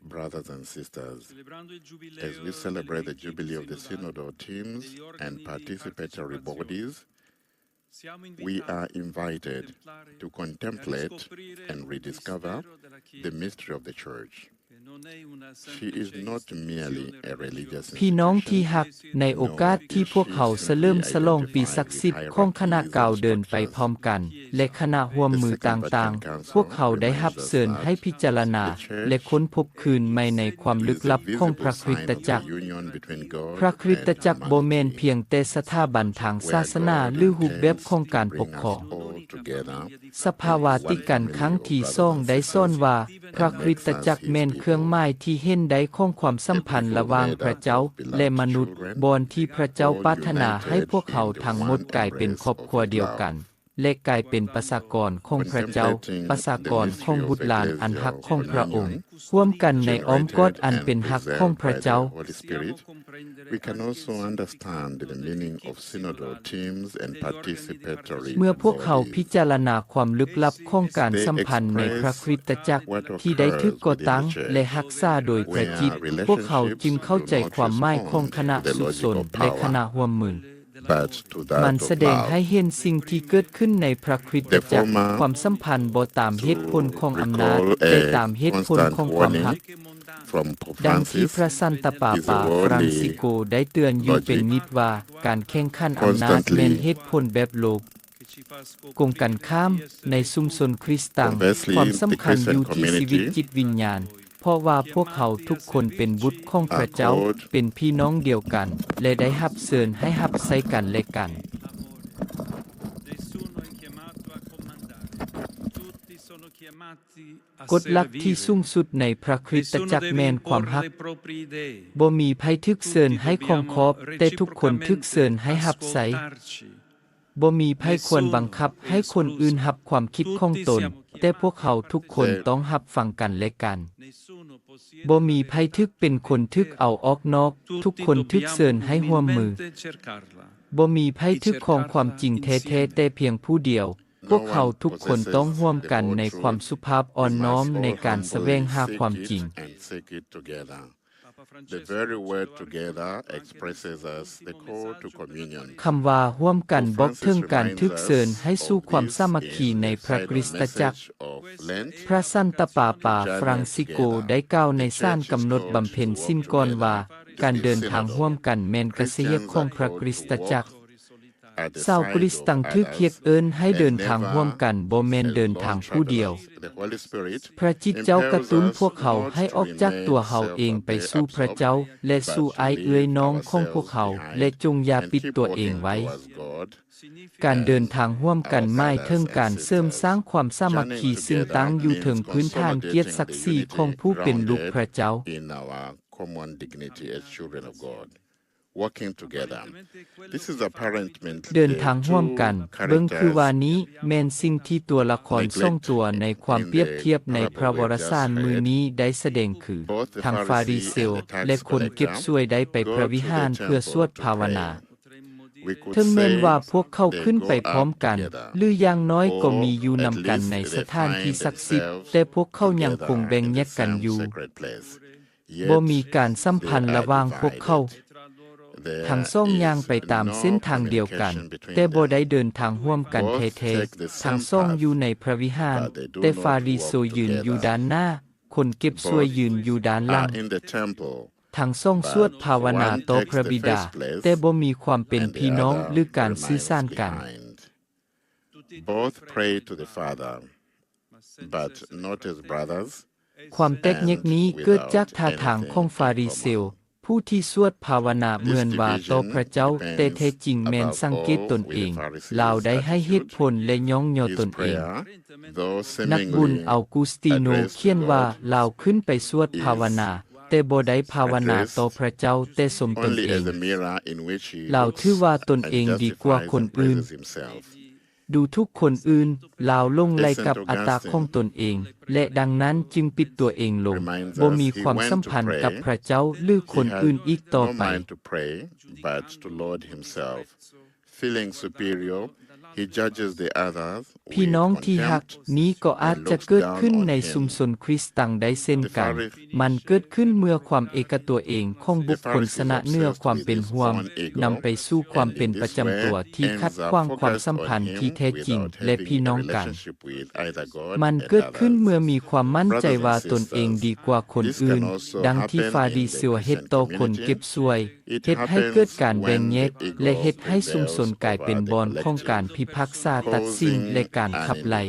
Brothers and sisters, as we celebrate the Jubilee of the Synodal Teams and Participatory Bodies, we are invited to contemplate and rediscover the mystery of the Church. She is not merely a religious institution, nor is she a ພີ່ນ້ອງທີ່ຮັກ, ໃນໂອກາດທີ່ພວກເຮົາສະເຫຼີມສະຫຼອງປີສັກສິດຂອງຄະນະກ້າວເດີນໄປພ້ອມກັນ ແລະ ຄະນະຮ່ວມມືຕ່າງໆ, ພວກເຮົາໄດ້ຮັບເຊີນໃຫ້ພິຈາລະນາ ແລະ ຄົ້ນພົບຄືນໃໝ່ໃນຄວາມລຶກລັບຂອງພຣະຄຣິສຕະຈັກ. ພຣະຄຣິສຕະຈັກບໍ່ແມ່ນພຽງແຕ່ສະຖາບັນທາງສາສະໜາ ຫຼື ຮູບແບບຂອງການປົກຄອງ. ສະພາວາຕິກັນຄັ້ງທີສອງໄດ້ສອນວ່າ ພຣະຄຣິສຕະຈັກແມ່ນເຄື່ອງໝາຍທີ່ເຫັນໄດ້ຂອງຄວາມສຳພັນລະຫວ່າງພຣະເຈົ້າ ແລະ ມະນຸດ, ບ່ອນທີ່ພຣະເຈົ້າປາດຖະໜາໃຫ້ພວກເຮົາທັງໝົດກາຍເປັນຄອບຄົວດຽວກັນ ແລະ ກາຍເປັນປະຊາກອນຂອງພຣະເຈົ້າ, ປະຊາກອນຂອງບຸດຫຼານອັນຮັກຂອງພຣະອົງ, ຮ່ວມກັນໃນອ້ອມກອດອັນເປັນຮັກຂອງພຣະເຈົ້າ. We can also understand the meaning of synodal teams and participatory ເມື່ອພວກເຮົາພິຈາລະນາຄວາມລຶກລັບຂອງການສຳພັນໃນພຣະຄຣິສຕະຈັກທີ່ໄດ້ຖືກກໍ່ຕັ້ງ ແລະ ຮັກສາໂດຍພຣະຈິດ, ພວກເຮົາຈຶ່ງເຂົ້າໃຈຄວາມໝາຍຂອງຄະນະສຸຊົນ ແລະ ຄະນະຮ່ວມມື. ມັນສະແດງໃຫ້ເຫັນສິ່ງທີ່ເກີດຂຶ້ນໃນພຣະຄຣິສຕະຈັກ, ຄວາມສຳພັນບໍ່ຕາມເຫດຜົນຂອງອຳນາດ, ແຕ່ຕາມເຫດຜົນຂອງຄວາມຮັກ. ດັ່ງທີ່ພຣະສັນຕະປາປາຟຣາງຊິໂກໄດ້ເຕືອນຢູ່ເປັນນິດວ່າ ການແຂ່ງຂັນອຳນາດແມ່ນເຫດຜົນແບບໂລກ. ກົງກັນຂ້າມ, ໃນຊຸມຊົນຄຣິສຕະຈັກ, ຄວາມສຳຄັນຢູ່ທີ່ຊີວິດຈິດວິນຍານ, ເພາະວ່າພວກເຮົາທຸກຄົນເປັນບຸດຂອງພຣະເຈົ້າ, ເປັນພີ່ນ້ອງດຽວກັນ ແລະ ໄດ້ຮັບເຊີນໃຫ້ຮັບໃຊ້ກັນແລະກັນ. ກົດຫຼັກທີ່ສູງສຸດໃນພຣະຄຣິສຕະຈັກແມ່ນຄວາມຮັກ. ບໍ່ມີໃຜຖືກເຊີນໃຫ້ຄອງຄອບ, ແຕ່ທຸກຄົນຖືກເຊີນໃຫ້ຮັບໃຊ້. ບໍ່ມີໃຜຄວນບັງຄັບໃຫ້ຄົນອື່ນຮັບຄວາມຄິດຂອງຕົນ, ແຕ່ພວກເຮົາທຸກຄົນຕ້ອງຮັບຟັງກັນແລະກັນ. ບໍ່ມີໃຜຖືກເປັນຄົນຖືກເອົາອອກນອກ, ທຸກຄົນຖືກເຊີນໃຫ້ຮ່ວມມື. ບໍ່ມີໃຜຖືກຄອງຄວາມຈິງແທ້ໆແຕ່ພຽງຜູ້ດຽວ. ພວກເຮົາທຸກຄົນຕ້ອງຮ່ວມກັນໃນຄວາມສຸພາບອ່ອນນ້ອມໃນການສະແຫວງຫາຄວາມຈິງ. The very word together expresses us the call to communion. ຄຳວ່າຮ່ວມກັນບອກເຖິງການຖືກເຊີນໃຫ້ສູ່ຄວາມສາມັກຄີໃນພຣະຄຣິສຕະຈັກ. ພຣະສັນຕະປາປາຟຣາງຊິໂກໄດ້ກ່າວໃນສານກຳນົດບຳເພັນສິນກ່ອນວ່າ ການເດີນທາງຮ່ວມກັນແມ່ນກະແສຂອງພຣະຄຣິສຕະຈັກ. ຊາວຄຣິສຕະຈັກຖືກຮຽກເອີ້ນໃຫ້ເດີນທາງຮ່ວມກັນ, ບໍ່ແມ່ນເດີນທາງຜູ້ດຽວ. ພຣະຈິດເຈົ້າກະຕຸ້ນພວກເຮົາໃຫ້ອອກຈາກຕົວເຮົາເອງໄປສູ່ພຣະເຈົ້າ ແລະ ສູ່ອ້າຍເອື້ອຍນ້ອງຂອງພວກເຮົາ ແລະ ຈົ່ງຢ່າປິດຕົວເອງໄວ້. ການເດີນທາງຮ່ວມກັນໝາຍເຖິງການເສີມສ້າງຄວາມສາມັກຄີ ຊຶ່ງຕັ້ງຢູ່ເທິງພື້ນຖານກຽດສັກສີຂອງຜູ້ເປັນລູກພຣະເຈົ້າ. Working together. This is apparently ເດີນທາງຮ່ວມກັນ ເບິ່ງຄືວ່ານີ້ແມ່ນສິ່ງທີ່ຕົວລະຄອນສອງຕົວໃນຄວາມປຽບທຽບໃນພຣະວາລະສານມື້ນີ້ໄດ້ສະແດງຄື ທັງຟາຣິເຊວ ແລະ ຄົນເກັບສ່ວຍໄດ້ໄປພຣະວິຫານເພື່ອສວດພາວະນາ. ເຖິງແມ່ນວ່າພວກເຂົາຂຶ້ນໄປພ້ອມກັນ ຫຼື ຢ່າງໜ້ອຍກໍມີຢູ່ນຳກັນໃນສະຖານທີ່ສັກສິດ, ແຕ່ພວກເຂົາຍັງຄົງແບ່ງແຍກກັນຢູ່. ບໍ່ມີການສຳພັນລະຫວ່າງພວກເຂົາ. ທັງສອງຍ່າງໄປຕາມເສັ້ນທາງດຽວກັນ, ແຕ່ບໍ່ໄດ້ເດີນທາງຮ່ວມກັນແທ້ໆ. ທັງສອງຢູ່ໃນພຣະວິຫານ, ແຕ່ຟາຣິເຊວຢືນຢູ່ດ້ານໜ້າ, ຄົນເກັບສ່ວຍຢືນຢູ່ດ້ານຫຼັງ. ທັງສອງສວດພາວະນາຕໍ່ພຣະບິດາ, ແຕ່ບໍ່ມີຄວາມເປັນພີ່ນ້ອງ ຫຼື ການສື່ສານກັນ. Both pray to the Father, but not as brothers. ຄວາມແຕກແຍກນີ້ເກີດຈາກທ່າທາງຂອງຟາຣິເຊວ, ຜູ້ທີ່ສວດພາວະນາເໝືອນວ່າຕໍ່ພຣະເຈົ້າ, ແຕ່ແທ້ຈິງແມ່ນສັງເກດຕົນເອງ. ລາວໄດ້ໃຫ້ເຫດຜົນ ແລະ ຍ້ອງຍໍຕົນເອງ. ນັກບຸນເອົາກູສຕີໂນຂຽນວ່າ ລາວຂຶ້ນໄປສວດພາວະນາ, ແຕ່ບໍ່ໄດ້ພາວະນາຕໍ່ພຣະເຈົ້າ, ແຕ່ຊົມຕົນເອງ. ລາວຖືວ່າຕົນເອງດີກວ່າຄົນອື່ນ. ດູທຸກຄົນອື່ນ, ລາວຫຼົງໄຫຼກັບອັດຕາຂອງຕົນເອງ ແລະ ດັ່ງນັ້ນຈຶ່ງປິດຕົວເອງລົງ, ບໍ່ມີຄວາມສຳພັນກັບພຣະເຈົ້າ ຫຼື ຄົນອື່ນອີກຕໍ່ໄປ. But to Lord himself. Feeling superior, he judges the others ພີ່ນ້ອງທີ່ຮັກ, ນີ້ກໍອາດຈະເກີດຂຶ້ນໃນຊຸມຊົນຄຣິສຕ໌ຕັງໄດ້ເຊັ່ນກັນ. ມັນເກີດຂຶ້ນເມື່ອຄວາມເອກະຕົວເອງຂອງບຸກຄົນຊະນະເໜືອຄວາມເປັນຮ່ວມ, ນຳໄປສູ່ຄວາມເປັນປະຈຳຕົວທີ່ຂັດຂວາງຄວາມສຳພັນທີ່ແທ້ຈິງ ແລະ ພີ່ນ້ອງກັນ. ມັນເກີດຂຶ້ນເມື່ອມີຄວາມໝັ້ນໃຈວ່າຕົນເອງດີກວ່າຄົນອື່ນ, ດັ່ງທີ່ຟາຣິເຊວເຮັດຕໍ່ຄົນເກັບສ່ວຍ, ເຮັດໃຫ້ເກີດການແບ່ງແຍກ ແລະ ເຮັດໃຫ້ຊຸມຊົນກາຍເປັນບ່ອນຂອງການພິພາກສາຕັດສິນ ແລະ ການຂັບໄລ່.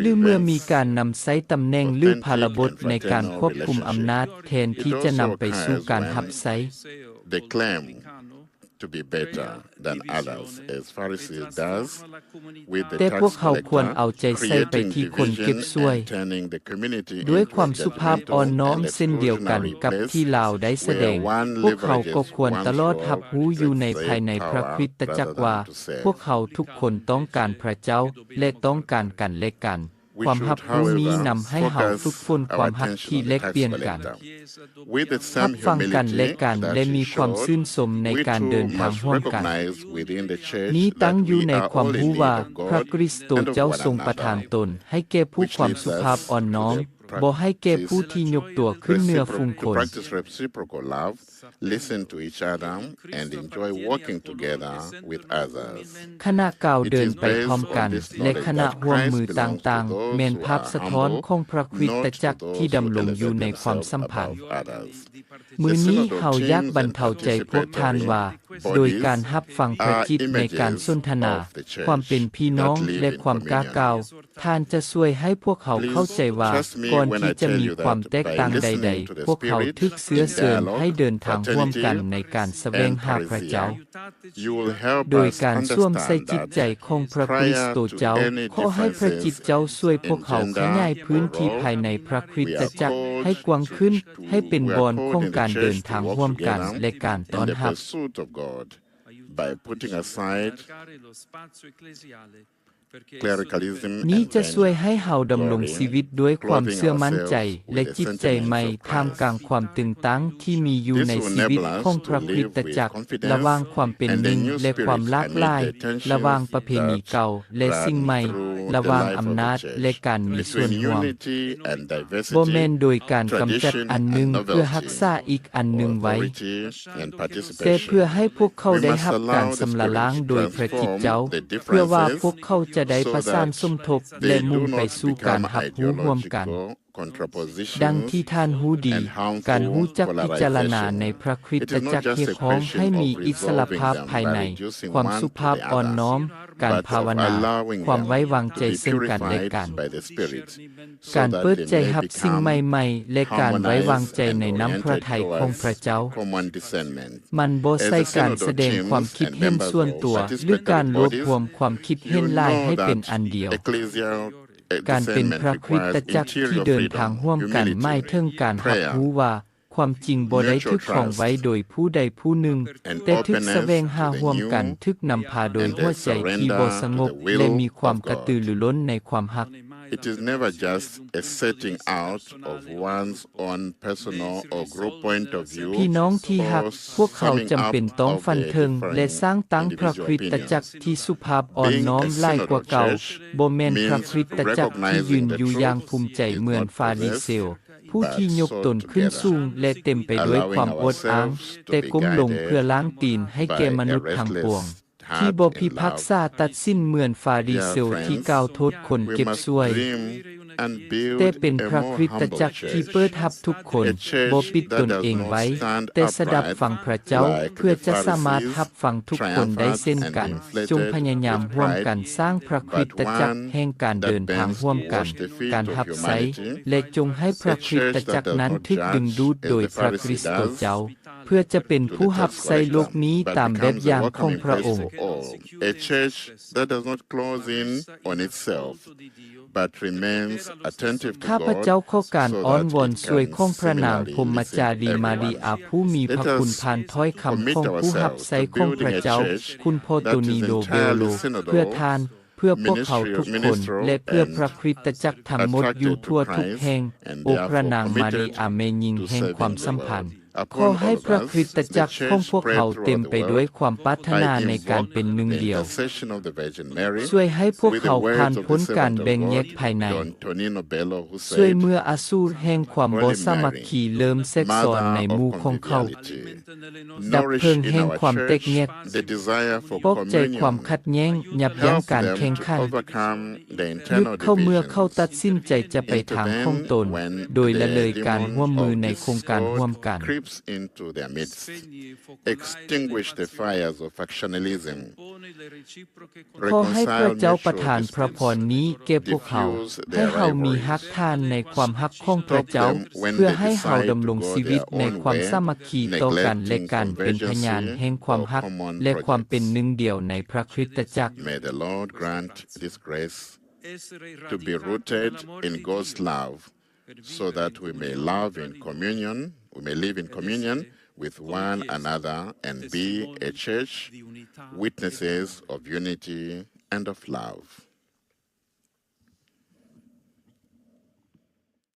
ຫຼືເມື່ອມີການນຳໃຊ້ຕຳແໜ່ງ ຫຼື ພາລະບົດໃນການຄວບຄຸມອຳນາດ ແທນທີ່ຈະນຳໄປສູ່ການຮັບໃຊ້. to be better than others, as Pharisees does with the ແຕ່ພວກເຮົາຄວນເອົາໃຈໃສ່ໄປທີ່ຄົນເກັບສ່ວຍ ດ້ວຍຄວາມສຸພາບອ່ອນນ້ອມເຊັ່ນດຽວກັນກັບທີ່ລາວໄດ້ສະແດງ. ພວກເຮົາກໍຄວນຕະຫຼອດຮັບຮູ້ຢູ່ໃນພາຍໃນພຣະຄຣິສຕະຈັກວ່າ ພວກເຮົາທຸກຄົນຕ້ອງການພຣະເຈົ້າ ແລະ ຕ້ອງການກັນແລະກັນ. ຄວາມຮັບຮູ້ນີ້ນຳໃຫ້ເຮົາຝຶກຝົນຄວາມຮັກທີ່ແລກປ່ຽນກັນ, ຮັບຟັງກັນແລະກັນ ແລະ ມີຄວາມຊື່ນຊົມໃນການເດີນທາງຮ່ວມກັນ. ນີ້ຕັ້ງຢູ່ໃນຄວາມຮູ້ວ່າພຣະຄຣິສໂຕເຈົ້າຊົງປະທານຕົນໃຫ້ແກ່ຜູ້ຄວາມສຸພາບອ່ອນນ້ອມ, ບໍ່ໃຫ້ແກ່ຜູ້ທີ່ຍົກຕົວຂຶ້ນເໜືອຝູງຄົນ. listen to each other and enjoy working together with others. ຂະນະກ້າວເດີນໄປພ້ອມກັນ ແລະ ຂະນະຮ່ວມມືຕ່າງໆ ແມ່ນພາບສະທ້ອນຂອງພຣະຄຣິສຕະຈັກທີ່ດຳລົງຢູ່ໃນຄວາມສຳພັນ. ມື້ນີ້ເຮົາຢາກບັນເທົາໃຈພວກທ່ານວ່າ ໂດຍການຮັບຟັງພຣະຈິດໃນການສົນທະນາ, ຄວາມເປັນພີ່ນ້ອງ ແລະ ຄວາມກ້າກ້າວ, ທ່ານຈະຊ່ວຍໃຫ້ພວກເຮົາເຂົ້າໃຈວ່າ ກ່ອນທີ່ຈະມີຄວາມແຕກຕ່າງໃດໆ, ພວກເຮົາຖືກເຊື້ອເຊີນໃຫ້ເດີນທາງຮ່ວມກັນໃນການສະແຫວງຫາພຣະເຈົ້າ. ໂດຍການສວມໃສ່ຈິດໃຈຂອງພຣະຄຣິສໂຕເຈົ້າ, ຂໍໃຫ້ພຣະຈິດເຈົ້າຊ່ວຍພວກເຮົາຂະຫຍາຍພື້ນທີ່ພາຍໃນພຣະຄຣິສຕະຈັກໃຫ້ກວ້າງຂຶ້ນ, ໃຫ້ເປັນບ່ອນຂອງການເດີນທາງຮ່ວມກັນ ແລະ ການຕ້ອນຮັບ. ນີ້ຈະຊ່ວຍໃຫ້ເຮົາດຳລົງຊີວິດດ້ວຍຄວາມເຊື່ອໝັ້ນໃຈ ແລະ ຈິດໃຈໃໝ່ ທ່າມກາງຄວາມຕຶງຕັ້ງທີ່ມີຢູ່ໃນຊີວິດຂອງພຣະຄຣິສຕະຈັກ, ລະຫວ່າງຄວາມເປັນໜຶ່ງ ແລະ ຄວາມຫຼາກຫຼາຍ, ລະຫວ່າງປະເພນີເກົ່າ ແລະ ສິ່ງໃໝ່, ລະຫວ່າງອຳນາດ ແລະ ການມີສ່ວນຮ່ວມ. ບໍ່ແມ່ນໂດຍການກຳຈັດອັນໜຶ່ງເພື່ອຮັກສາອີກອັນໜຶ່ງໄວ້, ແຕ່ເພື່ອໃຫ້ພວກເຂົາໄດ້ຮັບການຊຳລະລ້າງໂດຍພຣະຈິດເຈົ້າ, ເພື່ອວ່າພວກເຂົາຈະໄດ້ປະສານສົມທົບ ແລະ ມຸ່ງໄປສູ່ການຮັບຮູ້ຮ່ວມກັນ. ດັ່ງທີ່ທ່ານຮູ້ດີ, ການຮູ້ຈັກພິຈາລະນາໃນພຣະຄຣິສຕະຈັກຮຽກຮ້ອງໃຫ້ມີອິດສະຫຼະພາບພາຍໃນ, ຄວາມສຸພາບອ່ອນນ້ອມ, ການພາວະນາ, ຄວາມໄວ້ວາງໃຈເຊິ່ງກັນແລະກັນ. ການເປີດໃຈຮັບສິ່ງໃໝ່ໆ ແລະ ການໄວ້ວາງໃຈໃນນ້ຳພຣະໄທຂອງພຣະເຈົ້າ. ມັນບໍ່ໃຊ່ການສະແດງຄວາມຄິດເຫັນສ່ວນຕົວ ຫຼື ການລວບຮວມຄວາມຄິດເຫັນຫຼາຍໃຫ້ເປັນອັນດຽວ. ການເປັນພຣະຄຣິສຕະຈັກທີ່ເດີນທາງຮ່ວມກັນໝາຍເຖິງການຮັບຮູ້ວ່າ ຄວາມຈິງບໍ່ໄດ້ຖືກຄອງໄວ້ໂດຍຜູ້ໃດຜູ້ໜຶ່ງ, ແຕ່ຖືກສະແຫວງຫາຮ່ວມກັນ, ຖືກນຳພາໂດຍຫົວໃຈທີ່ບໍ່ສະຫງົບ ແລະ ມີຄວາມກະຕືລືລົ້ນໃນຄວາມຮັກ. It is never just a setting out of one's own personal or group point of view. ພີ່ນ້ອງທີ່ຮັກ, ພວກເຮົາຈຳເປັນຕ້ອງຝັນເຖິງ ແລະ ສ້າງຕັ້ງພຣະຄຣິສຕະຈັກທີ່ສຸພາບອ່ອນນ້ອມຫຼາຍກວ່າເກົ່າ, ບໍ່ແມ່ນພຣະຄຣິສຕະຈັກທີ່ຢືນຢູ່ຢ່າງພູມໃຈເໝືອນຟາຣິເຊວ. ຜູ້ທີ່ຍົກຕົນຂຶ້ນສູງ ແລະ ເຕັມໄປດ້ວຍຄວາມອວດອ້າງ, ແຕ່ກົ້ມລົງເພື່ອລ້າງຕີນໃຫ້ແກ່ມະນຸດທັງປວງ, ທີ່ບໍ່ພິພາກສາຕັດສິນເໝືອນຟາຣິເຊວທີ່ກ່າວໂທດຄົນເກັບສ່ວຍ, ແຕ່ເປັນພຣະຄຣິສຕະຈັກທີ່ເປີດຮັບທຸກຄົນ, ບໍ່ປິດຕົນເອງໄວ້, ແຕ່ສະດັບຟັງພຣະເຈົ້າ, ເພື່ອຈະສາມາດຮັບ ຟັງທຸກຄົນໄດ້ເຊັ່ນກັນ. ຈົ່ງພະຍາຍາມຮ່ວມກັນສ້າງພຣະຄຣິສຕະຈັກແຫ່ງການເດີນທາງຮ່ວມກັນ, ການຮັບໃຊ້, ແລະ ຈົ່ງໃຫ້ພຣະຄຣິສຕະຈັກນັ້ນຖືກດຶງດູດໂດຍພຣະຄຣິສໂຕເຈົ້າ, ເພື່ອຈະເປັນຜູ້ຮັບໃຊ້ໂລກນີ້ຕາມແບບຢ່າງຂອງພຣະອົງ. A church that does not close in on itself, but remains attentive to God, ຂ້າພະເຈົ້າຂໍການອ້ອນວອນຊ່ວຍຂອງພຣະນາງພົມມະຈາລີມາຣີອາຜູ້ມີພຣະຄຸນ ຜ່ານຖ້ອຍຄຳຂອງຜູ້ຮັບໃຊ້ຂອງພຣະເຈົ້າ, ຄຸນພໍ່ໂຕນີໂດເບໂລ, ເພື່ອທ່ານ, ເພື່ອພວກເຮົາທຸກຄົນ ແລະ ເພື່ອພຣະຄຣິສຕະຈັກທັງໝົດຢູ່ທົ່ວທຸກແຫ່ງ, ໂອພຣະນາງມາຣີອາແມ່ຍິງແຫ່ງຄວາມສຳພັນ. ຂໍໃຫ້ພຣະຄຣິສຕະຈັກຂອງພວກເຮົາເຕັມໄປດ້ວຍຄວາມປາດຖະໜາໃນການເປັນໜຶ່ງດຽວ. ຊ່ວຍໃຫ້ພວກເຮົາຜ່ານພົ້ນການແບ່ງແຍກພາຍໃນ. ຊ່ວຍເມື່ອອາສູດແຫ່ງຄວາມບໍ່ສາມັກຄີເລີ່ມແຊກຊ້ອນໃນໝູ່ຂອງເຂົາ. ດັບເພີງແຫ່ງຄວາມແຕກແຍກ. ປອກໃຈຄວາມຂັດແຍ່ງ, ຍັບຢັ້ງການແຂ່ງຂັນ. ຢຸດເຂົາເມື່ອເຂົາຕັດສິນໃຈຈະໄປທາງຂອງຕົນ, ໂດຍລະເລີຍການຮ່ວມມືໃນໂຄງການຮ່ວມກັນ. Extinguish the fires of factionalism. ຂໍໃຫ້ພຣະເຈົ້າປະທານພຣະພອນນີ້ແກ່ພວກເຮົາ, ໃຫ້ເຮົາມີຮາກຖານໃນຄວາມຮັກຂອງພຣະເຈົ້າ, ເພື່ອໃຫ້ເຮົາດຳລົງຊີວິດໃນຄວາມສາມັກຄີຕໍ່ກັນ ແລະ ການເປັນພະຍານແຫ່ງຄວາມຮັກ ແລະ ຄວາມເປັນໜຶ່ງດຽວໃນພຣະຄຣິສຕະຈັກ. May the Lord grant this grace to be rooted in God's love, so that we may love in communion, we may live in communion with one another and be a church, witnesses of unity and of love.